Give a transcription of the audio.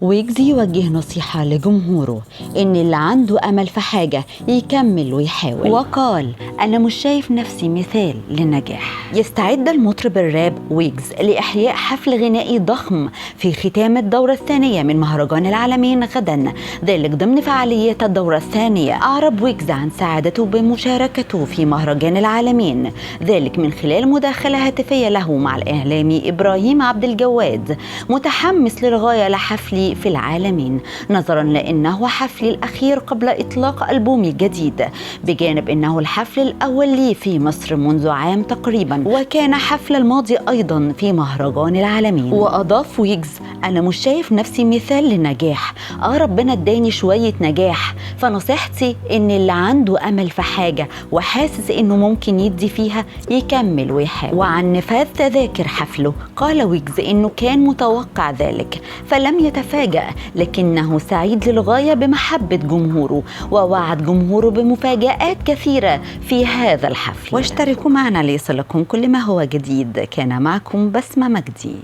ويجز يوجه نصيحة لجمهوره إن اللي عنده أمل في حاجة يكمل ويحاول، وقال أنا مش شايف نفسي مثال للنجاح. يستعد المطرب الراب ويجز لإحياء حفل غنائي ضخم في ختام الدورة الثانية من مهرجان العالمين غدا، ذلك ضمن فعاليات الدورة الثانية. أعرب ويجز عن سعادته بمشاركته في مهرجان العالمين، ذلك من خلال مداخلة هاتفية له مع الإعلامي إبراهيم عبد الجواد، متحمس للغاية لحفلي في العالمين نظرا لأنه حفلي الأخير قبل إطلاق ألبومي الجديد، بجانب أنه الحفل الأول لي في مصر منذ عام تقريبا، وكان حفل الماضي أيضا في مهرجان العالمين. وأضاف ويجز أنا مش شايف نفسي مثال للنجاح، ربنا اداني شوية نجاح، فنصيحتي إن اللي عنده أمل في حاجة وحاسس إنه ممكن يدي فيها يكمل ويحاول. وعن نفاذ تذاكر حفله قال ويجز إنه كان متوقع ذلك فلم يتفاجأ، لكنه سعيد للغاية بمحبة جمهوره، ووعد جمهوره بمفاجآت كثيرة في هذا الحفل. واشتركوا معنا ليصلكم كل ما هو جديد. كان معكم بسمة مجدي.